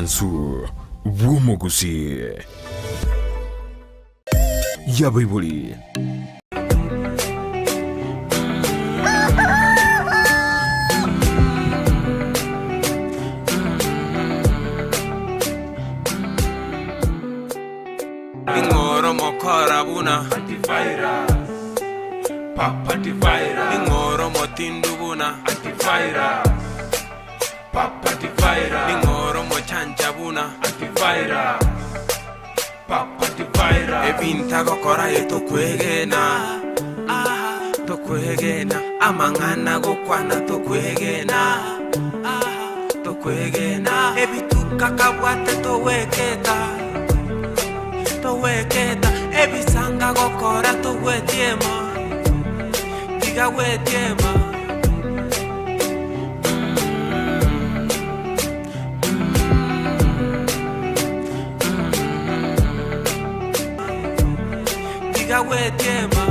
Omong'wansu bw'omogusii. Y'abaibori. Ning'oro mokora buna Ning'oro motindu buna Ning'oro mochancha buna Ebinto agokora aye tokwegena Tokwegena Amang'ana agokwana tokwegena Tokwegena Ebituko akabwate togweketa Togweketa Ebisango agokora togwetiema Tiga gwetiema. Tiga gwetiema.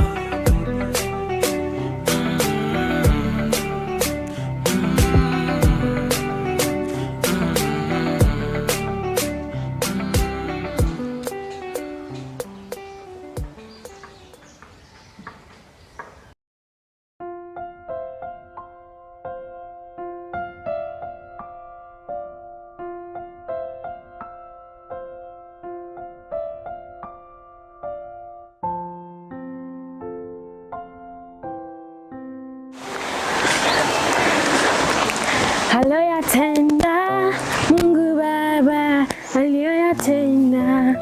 Aliyoyatenda Mungu Baba, aliyoyatenda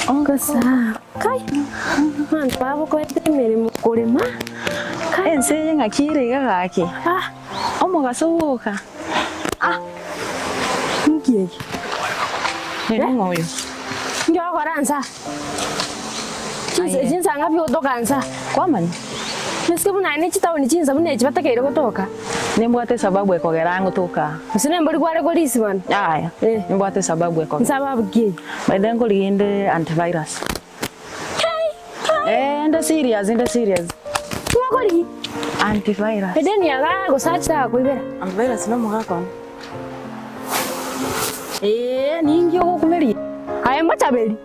Ongosa. Kai, abanto bagokorete emeremo korema. Kai. Ense eye ng'aki ere iga gaki? Ah. Omogaso bwoka. Ah. Nki eke? Nere ng'o oyo? Nki ogokora nsa? Chinsa Aye. chinsa ngapi ogotoka nsa? Kwamanya? Gose buna aye ne chitaoni chinsa buna echi batakeire gotoka. Nimbwate esababu ekogera ngotoka aa. Gose nembori kware korisia bono? Yaya, Eh. nimbwate esababu ekogera. Nsababu ki eyio? By the way nkorigia inde antivirus. Eh, inde serious, inde serious. Ng'o okorigia? Antivirus. Edeni yaga gose achete agakoibera. Antivirus na omogaka one. Eeh, ninki ogokumeria? Aye mbochaberi.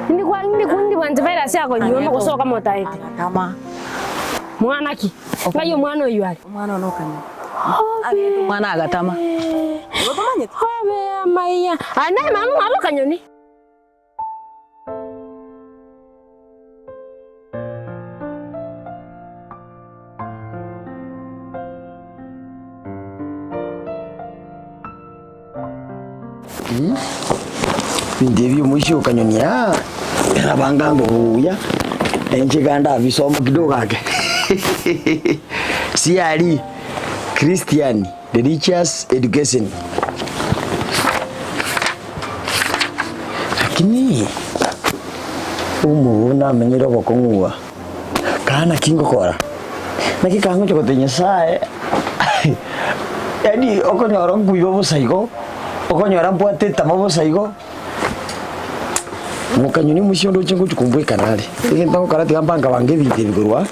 Indi kwa indi kundi bwa antivirus akonywa ama gose okamotaete. Agatama. Mwana ki? Ng'ai omwana oyio are? Omwana one okanywa. Obe. Omwana agatama. Igo tomanyete? Obe amaiya. Aye naye mama omwabo okanyoni. Ebinto ebi omoisia okanyonia erabanga ngo buya inche iga ndabisoma kidogo ake CRE Christian Religious Education Lakini omobe namenyire obokong'u oa, kaa naki ngokora? Naki kangocha gotebia Nyasaye yaani okonyora nkoiba bosa igo, okonyora mbwate etama bosa igo, mokanyoni omoisia onde oche ngochia kombwekana are. Egento ngokora tiga mbange bange ebinto ebi korwa aa,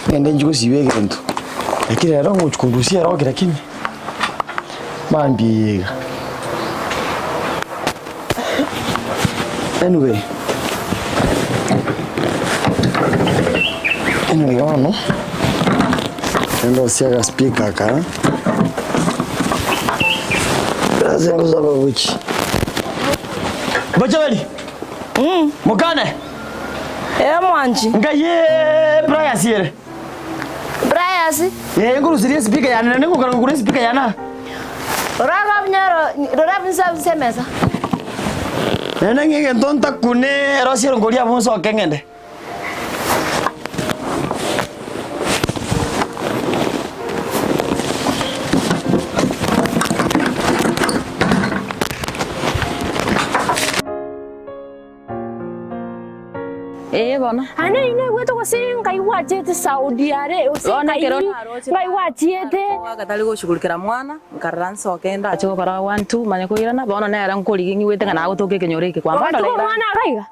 ngende nchie gosiba egento, lakini rero ngochia kondusia eroki lakini. Mambia eye iga. Anyway. Anyway bono, rende osie agaspeaker aka, ase ngosaba gochi. Bochaberi! Mokane! Ee mwanchi. Nkai pliers ere. Pliers. Ee nkoruseria espeaker yane naende ngokana kogura espeaker yane aa. Rora rora nsa emesa. Naende ng'a egento ntakune erosie erongori abwo nsoke ng'ende. Ee bono. Aye nari naigwete gose ngai gwachiete Saudi are gose Bono ngai ekero naroche ngai gwachiete. Gatari goshughulikera mwana, nkarora nsoke ndache gokora one two manye koirana, bono nere nkorigia ng'igwete ng'a nagotoka ekenyoro eke kwamba Ogatiga ndore omwana iga iga.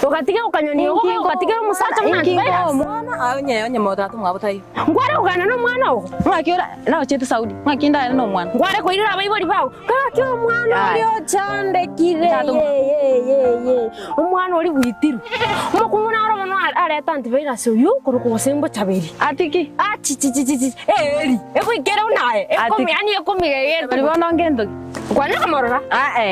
Ogatiga okanyoni ogo ogatigera omosacha buna Inki antivirus. omwana onye onye tata omwabo taiyo. Nkware kogenda nomwana ogo. Ng'aki ora nagochiete Saudi, ng'aki ndare nomwana. Nkware koirera abaibori bao. Gaki omwana Aye. oria ochandekire Tata ye ye ye ye. Omwana oria bwitirwe. Omokungu naro bono arete antivirus oyio okorokwa gose mbochaberi. Atiki. Achichichichichi eeri egoikera buna aye ekomi Ati- yaani ekomi Bari bono ngento ki? Kwanya komorora?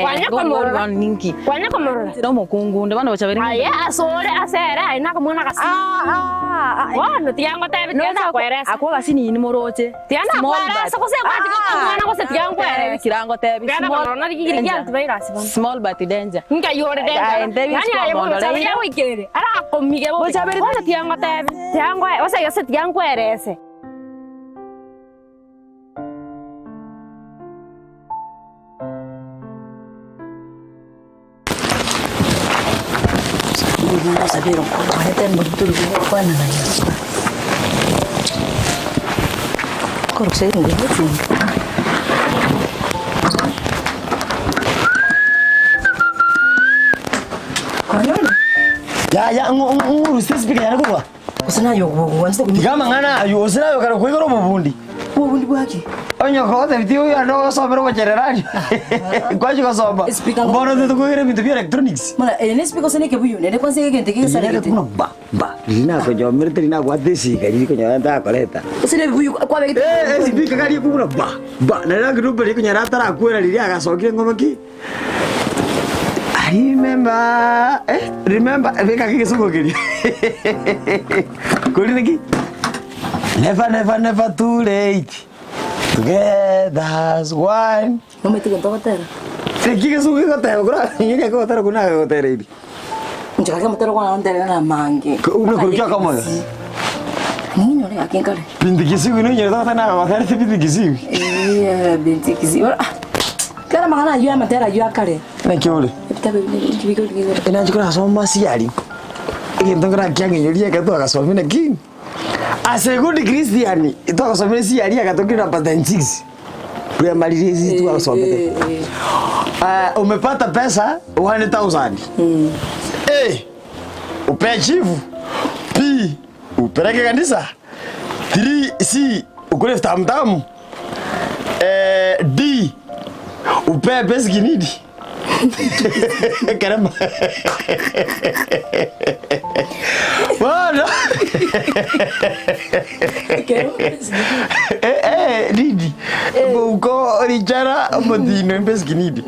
Kwanya komorora? Ninki? Kwanya komorora? Tira omokungu onde bono bochaberi. Aye asore ase ere aye nakamwana agasini. Bono tiga ngotebi tiga nakweresa. Akwo gasinini moroche. Tiga nakweresa gose gwatiga omwana gose tiga nkwerese. Kira ngotebi. Tiga nakorora nari kigiri kia antivirus bono. Small but danger. Nkai ore Aye, danger. ntebi Yaani aye sikomondo bochaberi reire. agoikere. Arakomige bobe. Bochaberi Bono tiga ngotebi. Tiga ngoe gose gose tiga nkwerese. Yaya, ng'urusire espeaker yane korwa. Tiga amang'ana aywo, gose naye okare koigora obobundi. Obobundi bwaki? Onye ogotebi oyo ande ogosomera obochererani. Kwachia gosoma. Speaker Bono intwe tokoigora ebinto bia electronics. Muna ere ne speaker gose ne ekebuyu nere kwanza egento Riria kegesaregete. buna ba ba riria nakonyomerete riria nabwate esika riria konyora ntakoreta. Gose ne ebibuyu kwabegete. Eh, espeaker karia ekobuna ba ba naende nakirumberi ekonyora atarakwera riria agasokire ngoma ki. I remember, eh, remember, beka kegesongo keria. Kori naki? Never, never, never too late. Together as one. Nomanyete egento ogotera? Naki egesongo gegoteba kora nyeria kegotera kona agegotereiri. Inche gaki amatera kwana nterere namange. Buna korwa ki okomoyo? Ninyore gaki nkare. Binti Kisiwi nonyorete gose nagogoterete Binti Kisiwi? Eeh Binti Kisiwi. Ah! Kera amang'ana ayio amatera ayio akare. Naki ore? Ebitabu ebi naki bigori bigori. Enanchi korasoma asiari, egento nkorakiang'enyoria ekero twagasomire lakini as a good Christian, twagasomire esiari agatokire number 26 primary esi twasomete. Umepata pesa 1000 A upee chifu, B upeleke kanisa, 3 C ukule vitamutamu, D upee basic need. Ekero bono need mouko richara omotino basic need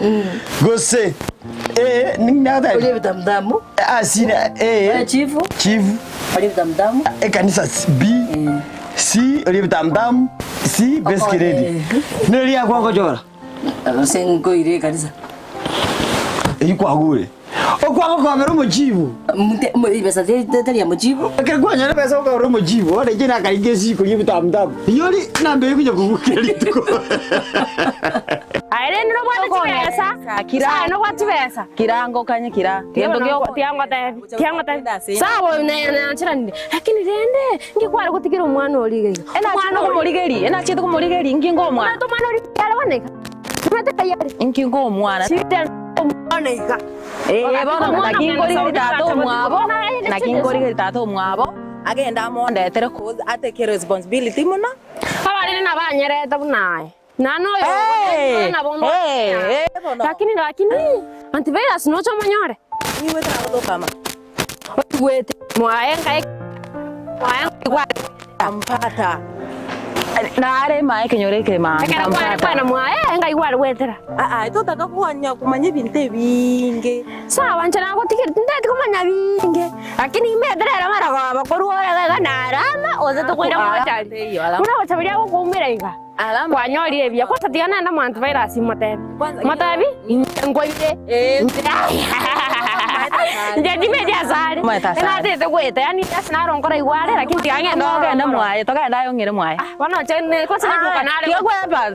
gose Orie ebitamutamu. asina Oye chifu. chifu Orie ebitamutamu. ekanisa B C orie ebitamutamu C basic need neri yakwangochora Gose nkoire ekanisa. Eyio kwagure. Okwanga okobera omochibu. Ebesa tari ya mochibu. Ekero kwanyora ebesa okabera omochibu, bono inche nakaringa esiko ria ebitamutamu. Eyio ori namba eyio konya kogukera rituko. Aye rende nobwate chibesa. Sawa nobwate chibesa. Kira ngokanye kira. Gento gio Tiga ngotebi, tiga ngotebi. Sawa nancheranire. Lakini rende nki kware gotigera omwana oria iga iga. Omwana komorigeri, enachiete komorigeri inki ngo omwana. Omanyete omwana oria are bono iga. Omanyete kai are. Inki ngo omwana. Shida omwana iga. Eh bono naki nkorigeri tata omwabo, naki nkorigeri tata omwabo, agende amondetere cause atake responsibility mono. Abariri nabanyerete buna aye. Nano oyo nabo Lakini lakini antivirus noche omonyore. Niigwete nagotokama. Oigwete mwaye nkae mwaye nkaigwa Ampata. Nare mae ekenyoro eke mama. Ekero kware kwana mwaye nkaigwa are gwetera. Aa, totaka konya komanya ebinto ebinge. Sawa inche nagotigire tintageti komanya binge lakini imbetere ere marogoba korwa ore iga iga narama gose tokoira mochari. Buna gocha biria agokoumera iga kwanyorire ebiya kwanza tiga naende omonto virus motebi motebi inche nkoire inche ndimeti asare natete goeta yaani ase naro nkoraigwa are lakini tiga ng'ende Togenda mwaye, togenda aye ong'ire mwaye. Bono inche kwanza naduka nare Tiga kweba,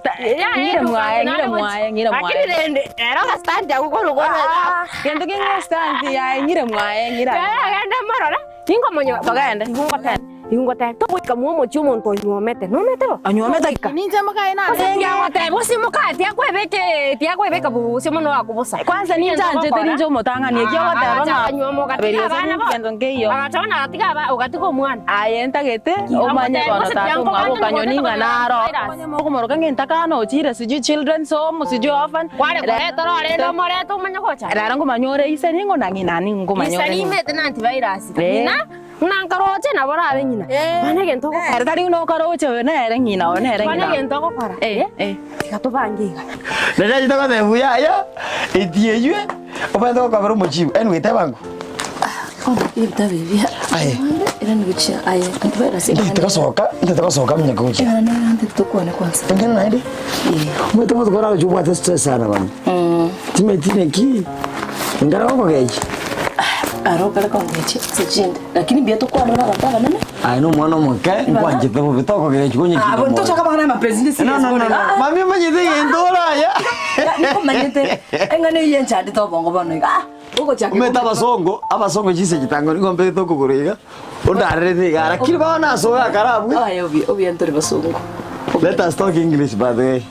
ng'ire mwaye, ng'ire mwaye, ng'ire mwaye. Lakini rende ero gastand agwo korwa korwa. Gento keng'e stand yaye ng'ire mwaye, ng'ire. Genda morore, ninkomonyora. Togende. Ngotebe. Ingotebia, togoika mwomochie omonto onyuomete, nomete bo? Onyuomete Togoika. Ninche mokaye Gose narenge. tiagotebia, gose mokaye tiakwebeka tiakwebeka bobe mono akobosa. Kwanza ninche anchete ninche omotang'ani ekio ogoteba ng'a Akanyuoma ogatiga abana bo. Kento nkeiyo. Agacha bono agatiga aba ogatiga omwana. Aye ntagete omanye bono tata omwabo okanyoni ng'a naro. Onye mokomoroka ng'a entakana ochire sijui children's home sijui orphan. Kware koreta ororende omorete omanye gocha. Rero ngomanya ore ise ning'o na ng'ina ning'o ngomanya ore Ise ng'o. nimete na antivirus. Eh. Ng'ina Buna nkaroche nabo orabe ng'ina. Bono egento ogokora. Ere tari buna okaroche oyo nere ng'ina oyo nere Bono ng'ina. egento ogokora. Eh, eh. Tiga tobange iga. Naende achete goteba buya aya, eti eywe, obwenerete gokobera omochibu. Anyway, teba ng'o. Ebitabu ebi Aye. Irani gochia aye antivirus Ntagete gosoka, ntagete gosoka manya gochia. Eng'ana nere ante tokwane kwanza. Eng'ana naende? Omanyete omonto kore obwate stress sana bono. Timanyeti naki, engare gokogechia. Aro okare kongechia ase chinde lakini mbuya tokwane buna abanto abanene. Aye nomwana omoke, nkwanchete bobe, tokogechia onye Ah, kinde bo moyo. ntochaka amang'ana ya mapenzi No, no, no, no. Mami omanyete egento ore aya. Nikomanyete eng'ana eyio enchandete obongo bono iga. Ah, ogochaka Omanyete abasongo, abasongo chinse chitango nigo mbegete okogoro iga, ondarerete iga, lakini bono ase ogakara abwo. Aye obuya, obuya ntore basongo. Let us talk English by the way.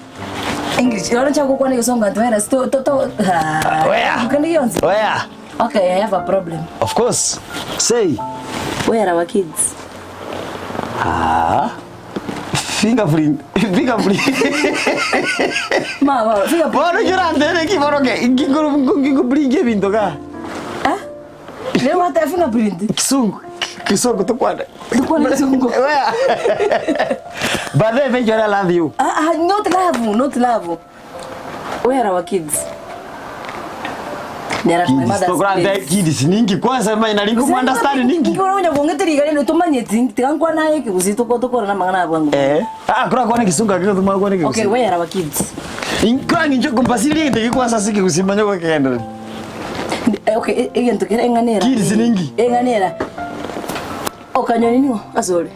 English, rero nchaka gokwana egesongo antivirus to to to ah, Where? kende gionsi. Where? Okay, I have a problem. Of course. Say. Where are our kids? Ah. Fingerprint. Fingerprint. Mama, fingerprint. Bono kirantere ki bono ke ngikuru ngikubringe ebinto ga. Ah? Leo hata fingerprint. Kisungu. Kisungu tukwane. Tukwane kisungu. Where? But then eventually I love you. Ah, ah, not love, not love. Where are our kids? They are at my Kids, mother's tokurante place. kids ningi kwanza maina lingu understand ningi. Ngikora onya kong'etera iga rende tomanyeti tiga nkwane aye ekegusii toko tokore na amang'ana aya bwango. Eh. Ah, kura kwane kisungu akiko tumwa kwane Okay, kigusi. where are our kids? Kura ngincho kumpasiri egento eke kwanza ase ekegusii manye gokegendereri. Eh, okay, e- egento kere eng'ana era. Kids ningi? Eng'ana era. Okanyoni ning'o ase ore?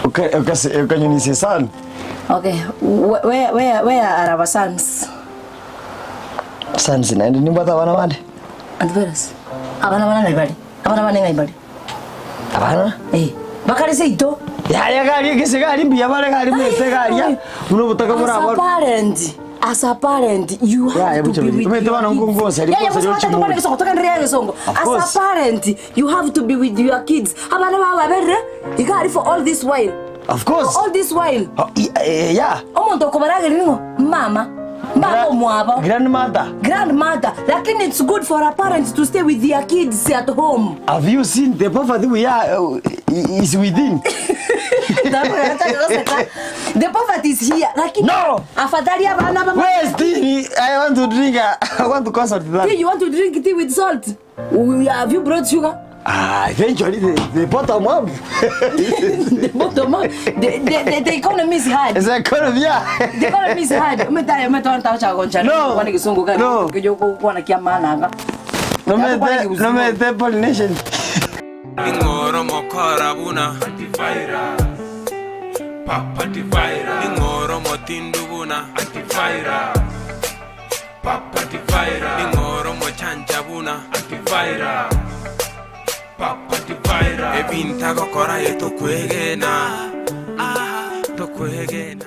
Oka- okase- Okanyonise sana. Okay, wh- where, where, where are our sons? Sons naende nimbwate abana bande. Antivirus. Abana bana ng'ai bare? Abana bane ng'ai bare? Abana? Eh, bakare seito. Yaya gari egese gari mbuya bare gari mwete garia. Buna obotaka As a borabwo. parent, as a parent, you have Yeah, to be with Omanyete your bana kids. nkongonsa, Yeah, yeah, rikonsa bosa rio batatu chimuri. kwana gesongo, togendereria gesongo. Of As course. a parent, you have to be with your kids. Abana bao baberire, igari for all this while. Of course. All this while. Oh, eh, yeah. Omonto okobarageria ning'o? Mama. Mama omwabo. Grandmother. Grandmother. Lakini it's good for a parent to stay with their kids at home. Have you seen the poverty we are is within? The poverty is here. Lakini No. Afadhali abana ba Where is tea? I want to drink. I want to consult that. Tea, you want to drink tea with salt? Have you brought sugar? Ah, eventually the bottom up. The bottom up. The economy is hard. It's economy, yeah. The economy is hard. Umetaya umetaya ntacha goncha. No. Kwani kisungu kani? No. Kijo kwa kia maana anga. No me te, no me te pollination. Ning'oro mokora buna antivirus. Papa antivirus. Ning'oro motindu buna antivirus. Papa antivirus. Ning'oro mochancha buna antivirus. Papa antivirus. Ebinto agokora aye tokwegena. Ah, tokwegena.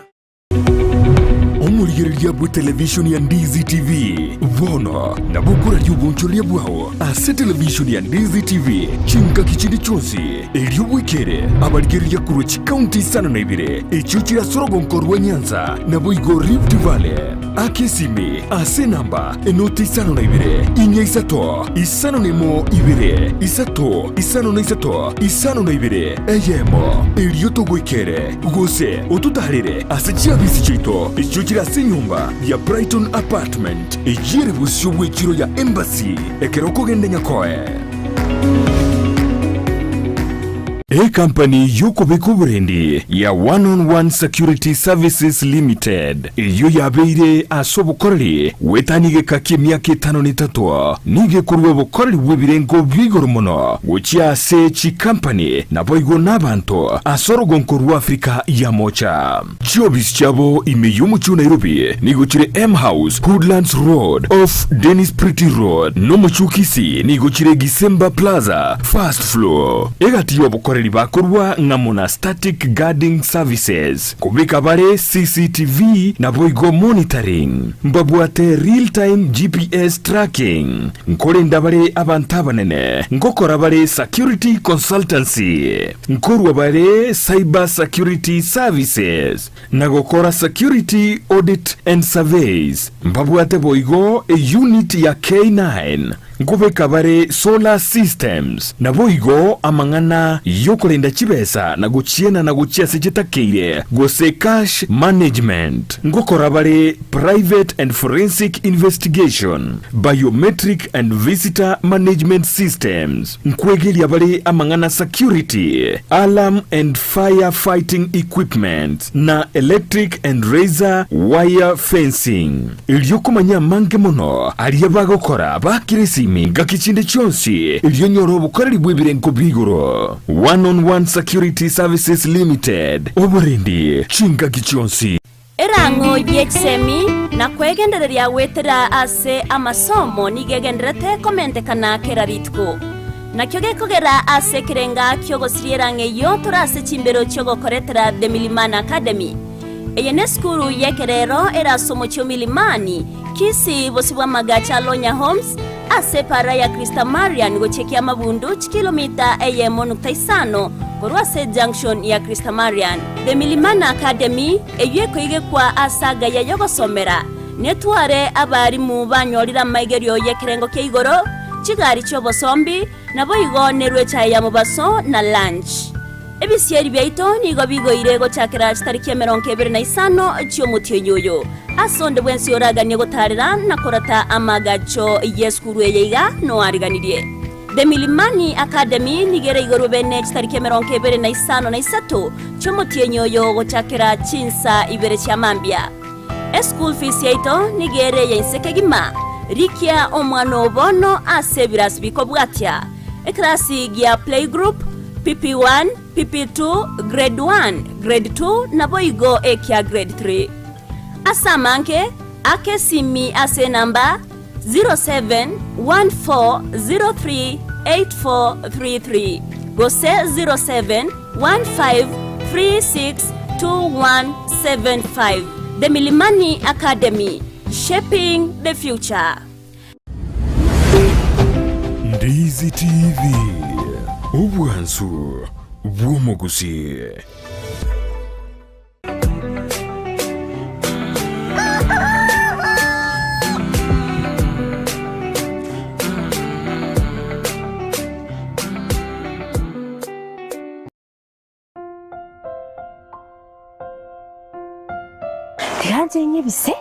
Omorigereria bw'etelevishoni ya Ndizi TV bono nabo okoraria obonchoreria bwao ase televishoni ya Ndizi TV chingaki chinde chionsi erio bwekere abarigereria korwa chikaunti isano na ibere echio chire ase orogonko rwa Nyanza naboigo Rift Valley. Aka esimi ase enamba enoti isano na ibere, inya isato, isano na emo ibere, isato, isano na isato, isano na ibere, eyemo. Erio togoikere, gose ototaarere ase chiabisi chiaito echio chire ase enyomba ya Brighton Apartment, eyio ere bosio bw'echiro ya Embassy, ekero okogenda Nyakoe. Ekampani y'okobeka oborendi ya One on One Security Services Limited eyio yabeire ase obokoreri goetania egeka ki'emiaka etano na etato nigo ekorua obokoreri bw'ebirengo bia igoro mono gochia ase chikampani naboigo nabanto ase orogonko rwa Africa ya Mocha. Chiobisi chiabo ime y'omochie o Nairobi nigo chire M House, Hoodlands Road, off Dennis Pretty Road, na omochie o Kisii nigo chire Gisemba Plaza, first floor. Egati y'obokoreri. Obokoreri bakorua ng'amo na Static Guarding Services, kobeka bare CCTV naboigo monitoring. Mbabwate real time GPS tracking. Nkorenda bare abanto abanene, ngokora bare security consultancy, nkorua bare cyber security services, na gokora security audit and surveys. Mbabwate boigo e unit ya K9, nkobeka bare solar systems, naboigo amang'ana y'okorenda chibesa na gochienana gochia ase chitakeire gose cash management. Ngokora bare private and forensic investigation, biometric and visitor management systems. Nkwegeria bare amang'ana security, alarm and fire fighting equipment, na electric and razor wire fencing. Erio komanya amange mono aria bagokora bakire esimi ngaki chinde chionsi erio onyore obokoreri bw'ebirengo bi'igoro. One on One Security Services Limited, oborendi chingaki chionsi. Erang'o ye chisemi na kwegendereria goetera ase amasomo nigo egendererete komentekana kera rituko. Nakio gekogera ase ekerenga ki'ogosiria erang'o eyio tore ase chimbero chi'ogokoretera The Milimani Academy. Eye nesukuru y'ekerero ere ase omochie o Milimani, Kisii, bosio bw'amagacho a Lonya Homes, ase epaara ya Christamarian gochia Kiamabundu, chikilomita eyemo nukta isano korwa ase ejunction ya Christamarian. The Milimani Academy, eyio ekoigekwa ase agaya y'ogosomera, netware abarimu banyorire amaigerio y'ekerengo kia igoro, chigari chi'obosombi, naboigo nerue echae ya mobaso na lunch. Ebisieri biaito nigo bigoire gochakera chitariki emerongo ebere na isano chi'omotienyi oyo. Ase onde bwensi oraganie gotaarera na korata amaagacho y'esukuru eye iga noariganirie. The Milimani Academy nigo ere igorwe bene chitariki emerongo ebere na isano na isato chi'omotienyi oyo gochakera chinsa ibere chia mambia. Eschool fees yaito nigo ere eya inse kegima. Rikia omwana oo bono ase ebirasi bikobwatia. Ekerasi gia playgroup, PP1, PP2, Grade 1, Grade 2 naboigo ekia Grade 3. Ase amange, aka esimi ase enamba 0714038433 gose 0715362175. The Milimani Academy, shaping the future. Ndizi TV, obwansu bw'omogusii. Tiga nche ng'ebise,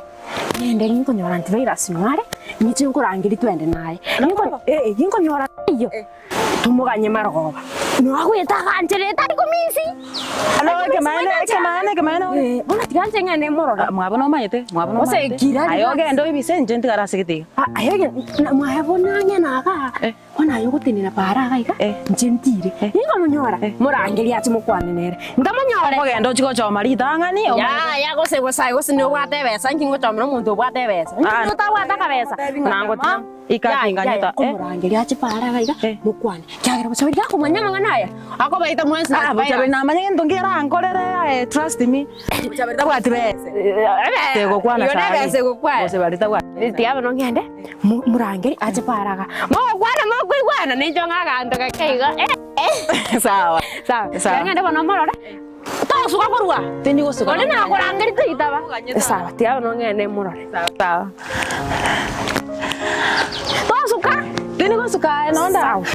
ng'ende ginkonyora antivirus noare, ng'iche nkorangerie twende naye. Ginko eh, ginkonyora taiyo, tomoganye marogoba. Noagoeta agancherete tari komisi. Alo, ekemaene, ekemaene, ekemaene ore. Eh, bono tiga nche ng'ende morore. Ah, mwabo nomanyete, mwabo Gose nomanyete. kira Aye relax. ogende oibise inche ntigare ase gete iga. Ah, aye oge- na- mwaye bono ang'e nagaa. Eh. Bono aye ogotenena paara iga iga, inche ntire. Ninkomonyora, morangerie ache mokwane nere. Ntamonyore. Okogenda ochie gochoma ritang'ani, omanyete. Yaya, gose gose aye gose niobwate ebesa, inki ngochomera omonto obwate ebesa? Inki Ah, otabwate akabesa? Nangotiga. Ika Yaya, kinganyeta, yaya, eh. komorangeria ache paara iga iga, mokwane. Kiagera bochabe riakomanya amang'ana aya, akobaita mwensi na Ah, bochabe namanya gento nki arankorere aye trust me. Bochabe tabwati besa. Tegokwana Igo nebesa sahi. egokwana. Bochabe tabwati besa. Tiga bono ng'ende, morangeri ache paraga. Mogokwana mokoigwana ninche ng'a aganto gake igo eh. Sawa. Sawa. Sawa. Tiga ng'ende bono morore, togosuka korwa. Tindi gosuka. Onde nakorangeria toitaba. Sawa, tiga bono ng'ende morore. Sawa. Tosuka. Tindi gosuka aye nonda. Sawa.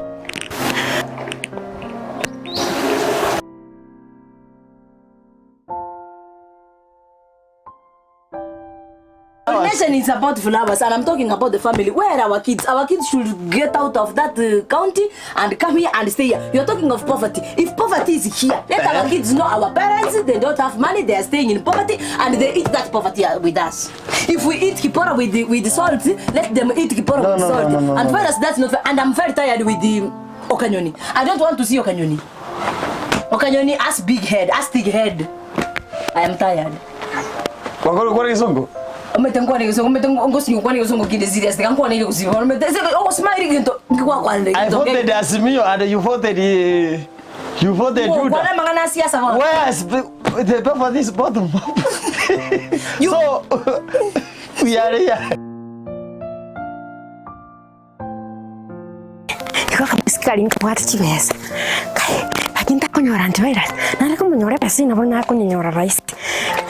Nation is about flowers and I'm talking about the family. Where are our kids? Our kids should get out of that county and come here and stay here. You're talking of poverty. If poverty is here, let our kids know our parents, they don't have money, they are staying in poverty and they eat that poverty with us. If we eat kipora with the, with the salt, let them eat kipora No, with no, no, salt. no, no, and no. for us, that's not fair. And I'm very tired with the Okanyoni. I don't want to see Okanyoni. Okanyoni has big head, has thick head. I am tired. Wakoro kwara gisongo? Omete nkwane gisongo, omete ngosinyo kwane gisongo kinde serious, nkwane gisongo. Omete se o smile ginto ngikwa kwane I ginto. voted Azimio and you voted. You voted Juda. Ngokwana amang'ana a siasa bono. Where's the, the poverty is bottom up. So we are here. Igo akamoiseke karia nkabwate chibesa, kai lakini takonyora antivirus, nare komonyora ebesa eyio nabo nakonyenyora rahisi,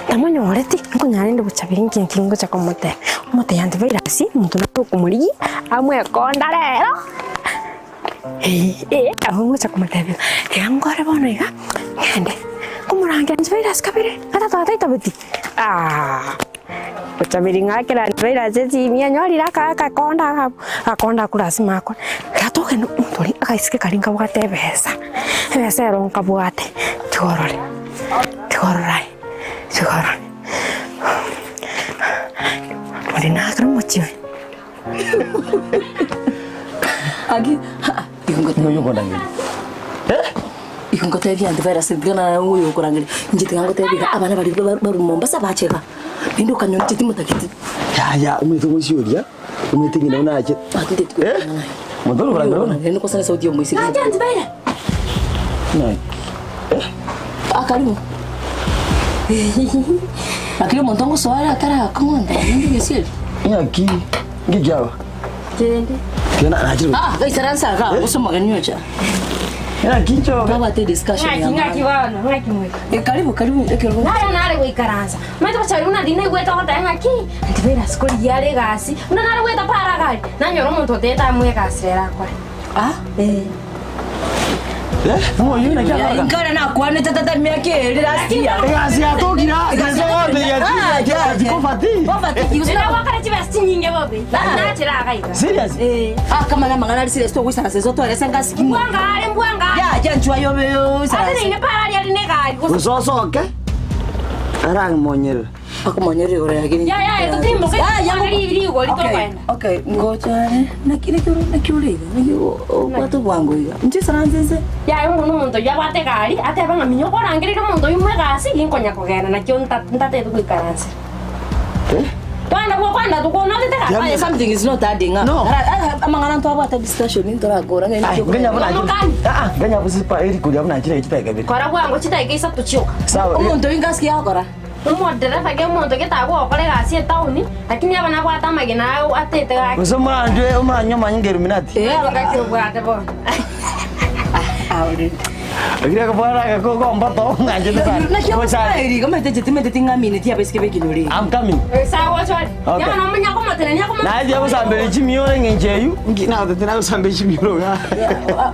ntamonyoreti, nkonyora rende gochabera inki nki ngocha komotebia, omotebia antivirus, omonto nare okomorigia, amwekonda rero, eh, abwo ngocha komotebia iga, tiga nkore bono iga, ngende, nkomorangeria antivirus kabere, gatato ataitabeti, aah. Gochaberi ng'akera antivirus esimi anyorire aka agakonda agakwa agakonda akwo lasima akore. Tata ogende omonto oria agaiseke karia nkabwate ebesa, ebesa ero nkabwate, tiga orore, tiga orore aye, tiga orore. Onde nakare omochie oyo. Aki, Ng'oyo okorangeria. Eh? Igo ngotebia antivirus tiga na oyo okorangeria inche tiga ngotebia iga abana baria barwa Mombasa bache iga naende okanyora inche timotageti. Yaya, omanyete omoisia oria, omanyete ng'ina buna ache. Eh? Monto ore okorangeria bono? Naende kosana esauti ya omoiseke. Nache antivirus. Naki? Eh? Ah, karibu. Lakini omonto ngosoa are atarakong'onta naende gesieri. Ng'aki? Nki kiaba? Kende. Tiga nachire. Ah, gaisaransa igaa gose omogeni ocha. Ng'aki inche? Twabwate ediscussion ya Ng'aki ng'aki maana. bono, ng'aki moika. Eh, karibu karibu ekerogo. Nare nare goikaransa. Omanyete gochia buna riria naigwete ogoteba ng'aki, antivirus korigia are egasi. Buna nare goeta para gari, nanyora omonto otebete amoe egasi rero akore. Ah? Eh. Eh, ng'oyio naki akoroka? Inkare nakwanete tata emiaka ere last year. Egasi yatokire aa, gese gotebia Ah, ti- ti- poverty. Poverty, Ere gwakora chibesa chinyinge bobe, nachire iga iga. Serious? Ah, kama namang'ana ari serious togoisaransa iso twarese ngasi kimo. Mbwanga are, mbwanga are. Ya, ya nchwa yobe Ase oisaranse. naende para aria are negari gose. Gose osoke, aramonyerera. Akomonyerera igoro ya kiri. Ya, ya, totimboke, Ah, ya, rigori, rigori Okay, tokoenda. okay, ngocha naki naki naki ore iga naki obwate obwango iga. Inche isaranse inse. Yaya omonto omonto oyio abwate egari, atebe ng'a minyoka orangereire omonto oyio mw'egasi, ginkonya kogenda nakio nta ntatete goikaransera. Kwanda bwo kwanda tukonotete egasi. Aye, something is not adding up. No. Ara- Amang'ana ntwabwate discussion ntorakora ng'a Ai, nganya buna Omokani. Ah, ah, nganya busipa eri kuria buna chire chitaika bire. Kora bwango chidaika isato chioka. Sawa. eh, Omonto oyo ngasikia agokora. Omodereva ge omonto gete agogokora egasi etaoni, lakini aba nabwate amagena ao atete gaki. Gose omorandwe omoranywe omanye nka Illuminati. Eh, Ngaki obwate bono. Lakini akabwara agakoko mboto ng'anchete sana. Naki Gocha. ogosairi gomete chitimete ting'amineti abaiseke b'ekenyoro eke. I'm coming. Sawa gochore. Okay. Yaba nomonya komotenenia komo. Naye gosambera chimioro eng'encho eyio, nki nagotete nagosambera chimioro iga.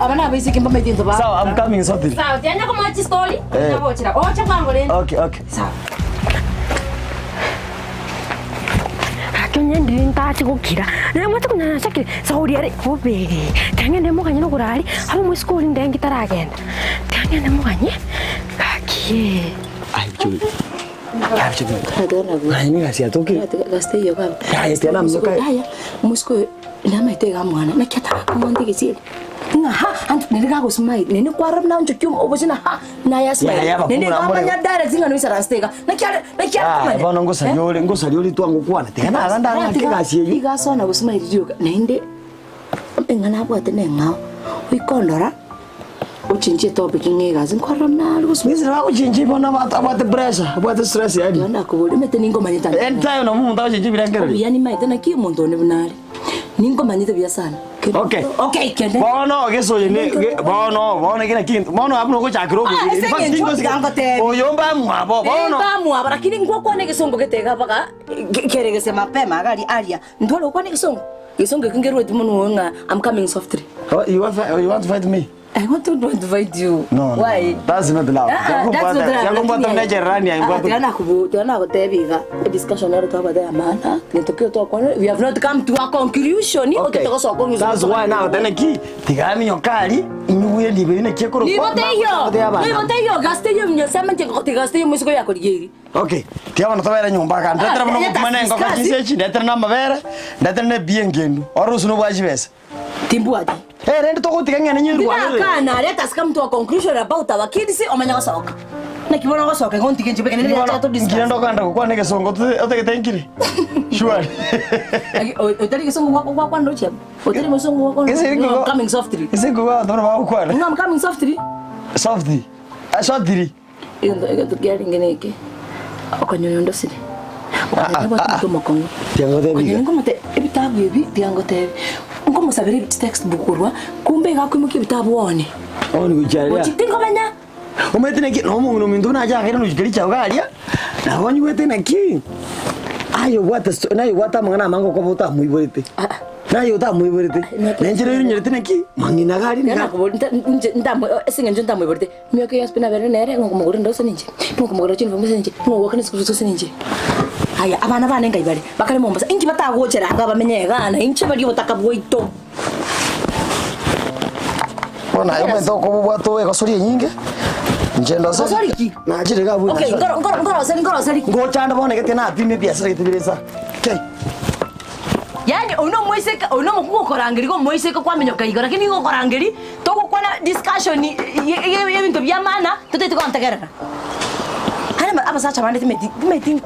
Aba nabaiseke mbamaete into ba. Sawa, I'm coming shortly. Sawa, tianya komoa chistori, Eh. onya gochera. Oche bwango rende. Okay, okay. Sawa. Gaki onye ndiri ntache gokira, naye mwate konyara nachakire sauri are bobe. Tiga ng'ende moganye nogoro aria, abe omosike oria ndengi taragenda. Tiga ng'ende moganye, gaki. Ai, bicho. Ai, bicho. Ai, ni gasi atoke. Ai, tiana mzoka. Aya, omosike oyo namaete iga mwana naki atarakomonta egesieri ng'a ha anto nere gagosmile nene kwarora buna onchoki obosio ha naye Ya, ya, asmile bakuna nene mbore. gamanya direct ng'a noisaransete iga naki are naki Ah, akomanya bono ngosari ore, ngosari ore twangokwana. Tiga naganda ng'ake egasi eyio. iga asona gosmile rioka naende eng'a nabwate na eng'ao oikondora ochenchie etopic ng'a egasi nkorora buna are gosmile Nisira bagochinchi bono abwate abwate pressure, abwate stress yani. nakobori omanyete ningomanyete Anytime na omonto agochinchi ebirengererio. obuya nimaete naki omonto one buna are ningomanyete buya sana Okay. okay kende Bono gesoye ne ge- bono bono kila kintu. Bono abuna ogochakira Ah, oboriri. ese In fact, eng'encho tingosi- tigangotebi. Oyo mbamwabo bono. bamwabo lakini ngokwana egesongo getega mpaka keregese mapema agari aria ntware okwana egesongo egesongo eki ngerueti mono ng'a I'm coming softly Oh, you want you want to fight me? I want to don't fight you. No, no, Why? no. That's not love. Ah, ah, that's not love. Yakumbwata muna jirani Ah, tirana kubu, tirana kutebi iga. Discussion yaro twabate ya maana. Nitokio twakwana. We have not come to a conclusion. Okay. That's why now then ki tigami yokali inyuwe libe ine kiekoro. Niboteyo. Niboteyo gasteyo mnyosema nje kotigasteyo musiko yako ligeri. Okay. Tiabana tabera nyumba ka ndetera Ah, muno let us kumana engoko discuss. chinse ndetera na mabere ndetera ne bie ngendu. Orusu no bwachibesa. Timbuati. Eh rende togotiga ng'ene nyirwa. Ndinakana, let us come to a conclusion about our kids omanya gosoka. Nakibona gosoka ngontige nje bekene nile to discuss. Ngire ndokanda gukwana egesongo otegete nkire. Sure. Otari gesongo wako wako ndo chem. Otari musongo wako. Ese No, I'm coming softly. Ese ngugo abantu bagukwana. No, I'm coming softly. Softly. Shortly. Egento egento kiarenge neke, okonyora onde osire. Okonyora nabwate omonto omokong'u. Tiga ngotebi Okonyora iga. nkomote ebitabu ebi tiga ngotebi, nkomosabera ebi chitextbook korwa, kumbe iga akoimokia ebitabu one. One gochia aria. Gochi tingomenya. Omanyete naki, na omong'ina ominto buna ache akairana gochia Kericho iga aria, nabo onyigwete naki, aye obwate sto naye obwate amang'ana amange okoba otamoiborete. Naye otamoiborete, na inche rero nyorete naki, mang'ina iga aria Nere niga. nakobori nta inche ntamo ase eng'encho ntamoiborete, emiaka yonsi pi naberire nere, ng'a okomogorera endoo ase ninche, ng'a okomogorera chiniform ase ninche, ng'a ogoakana eschool fees ase ninche. Aya, abana bane ngai bare? Bakare Mombasa, inki batagochera iga bamenye igaa na inche barie obotaka bwaito? Bono aye omanyete okoba obwate egosori enyinge, inche ndose. Gosori ki? Nachire iga abwo Okay, nkoro nkoro nkoroseri nkoroseri. Ngochande bono egete napima ebiasara gete bire inse aa. Kei. Yaani oyio nomoiseke, oyio nomokungu okorangeria iga omoiseke kwaminyoka iga, lakini nigo okorangeria togokwana discussion ye ebinto bia maana totaeti gontegerera. Aria abasacha bande timeti timeti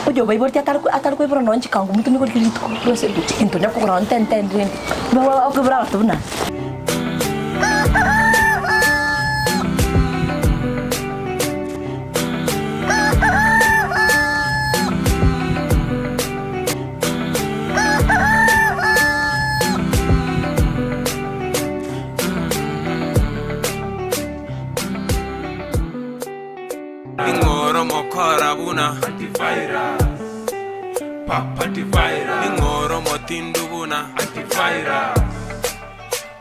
oyo obaibori atari atari koibora nonye chikango omonto nigo riria rituko rwase egento onya kogora nonye ten ten rende okoibora abanto buna. Ning'oro mokora buna antivirus Papa antivirus Ning'oro motindu buna antivirus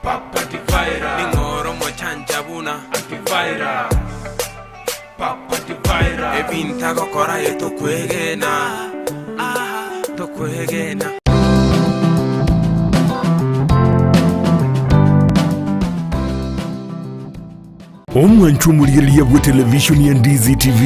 Papa antivirus Ning'oro mochancha buna antivirus Papa antivirus Ebinto agokora aye tokwegena ah, tokwegena. Omwancho omorigereria bwe televishoni ya Ndizi TV.